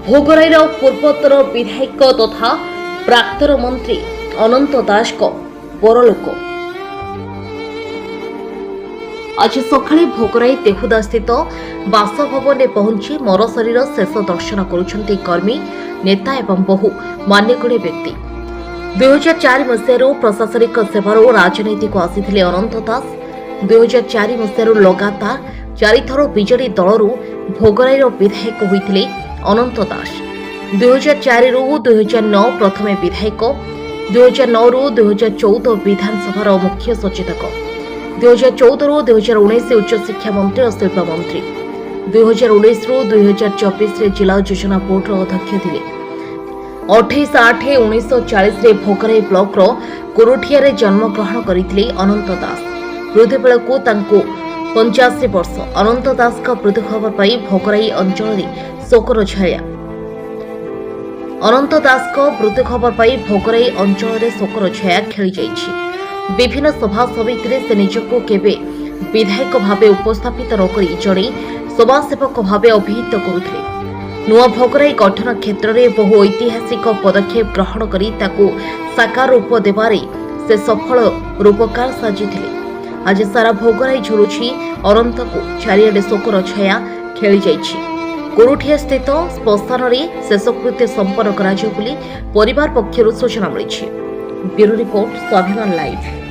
ଭୋଗରାଇର ପୂର୍ବତନ ବିଧାୟକ ତଥା ପ୍ରାକ୍ତନ ମନ୍ତ୍ରୀ ଅନନ୍ତ ଦାସଙ୍କ ପରଲୋକ। ଆଜି ସକାଳେ ଭୋଗରାଇ ତେହୁଦାସ୍ଥିତ ବାସଭବନରେ ପହଞ୍ଚି ମରଶରୀର ଶେଷ ଦର୍ଶନ କରୁଛନ୍ତି କର୍ମୀ, ନେତା ଏବଂ ବହୁ ମାନ୍ୟଗଣ୍ୟ ବ୍ୟକ୍ତି। 2004 ମସିହାରୁ ପ୍ରଶାସନିକ ସେବାରୁ ରାଜନୀତିକୁ ଆସିଥିଲେ ଅନନ୍ତ ଦାସ। 2004 ମସିହାରୁ ଲଗାତାର ଚାରିଥର ବିଜେଡି ଦଳରୁ ଭୋଗରାଇର ବିଧାୟକ ହୋଇଥିଲେ ଅନନ୍ତ ଦାସ। 2004ରୁ 2009 ପ୍ରଥମେ ବିଧାୟକ, 2009ରୁ 2014 ବିଧାନସଭାର ମୁଖ୍ୟ ସଚେତକ, 2014ରୁ 2019 ଉଚ୍ଚଶିକ୍ଷା ମନ୍ତ୍ରୀ ଓ ଶିଳ୍ପ ମନ୍ତ୍ରୀ, 2019ରୁ 2024ରେ ଜିଲ୍ଲା ଯୋଜନା ବୋର୍ଡର ଅଧ୍ୟକ୍ଷ ଥିଲେ। 28/8/1940ରେ ଭୋଗରାଇ ବ୍ଲକର କୁରୁଠିଆରେ ଜନ୍ମଗ୍ରହଣ କରିଥିଲେ ଅନନ୍ତ ଦାସ। ମୃତ୍ୟୁ ବେଳକୁ ତାଙ୍କୁ 85 ବର୍ଷ। ଅନନ୍ତ ଦାସଙ୍କ ମୃତ୍ୟୁ ଖବର ପାଇ ଭୋଗରାଇ ଅଞ୍ଚଳରେ ଶୋକର ଛାୟା। ଅନନ୍ତ ଦାସଙ୍କ ମୃତ୍ୟୁ ଖବର ପାଇ ଭୋଗରାଇ ଅଞ୍ଚଳରେ ଶୋକର ଛାୟା ଖେଳିଯାଇଛି। ବିଭିନ୍ନ ସଭା ସମିତିରେ ସେ ନିଜକୁ କେବେ ବିଧାୟକ ଭାବେ ଉପସ୍ଥାପିତ ନକରି ଜଣେ ସମାଜସେବକ ଭାବେ ଅଭିହିତ କରୁଥିଲେ। ନୂଆ ଭୋଗରାଇ ଗଠନ କ୍ଷେତ୍ରରେ ବହୁ ଐତିହାସିକ ପଦକ୍ଷେପ ଗ୍ରହଣ କରି ତାକୁ ସାକାର ରୂପ ଦେବାରେ ସେ ସଫଳ ରୂପକାର ସାଜିଥିଲେ। ଆଜି ସାରା ଭୋଗରାଇ ଝୁରୁଛି ଅନନ୍ତକୁ। ଚାରିଆଡ଼େ ଶୋକର ଛାୟା ଖେଳିଯାଇଛି। କୋରୁଠିଆ ସ୍ଥିତ ଶ୍ମଶାନରେ ଶେଷକୃତ୍ୟ ସମ୍ପନ୍ନ କରାଯିବ ବୋଲି ପରିବାର ପକ୍ଷରୁ ସୂଚନା ମିଳିଛି। ବ୍ୟୁରୋ ରିପୋର୍ଟ, ସ୍ୱାଭିମାନ ଲାଇଭ୍।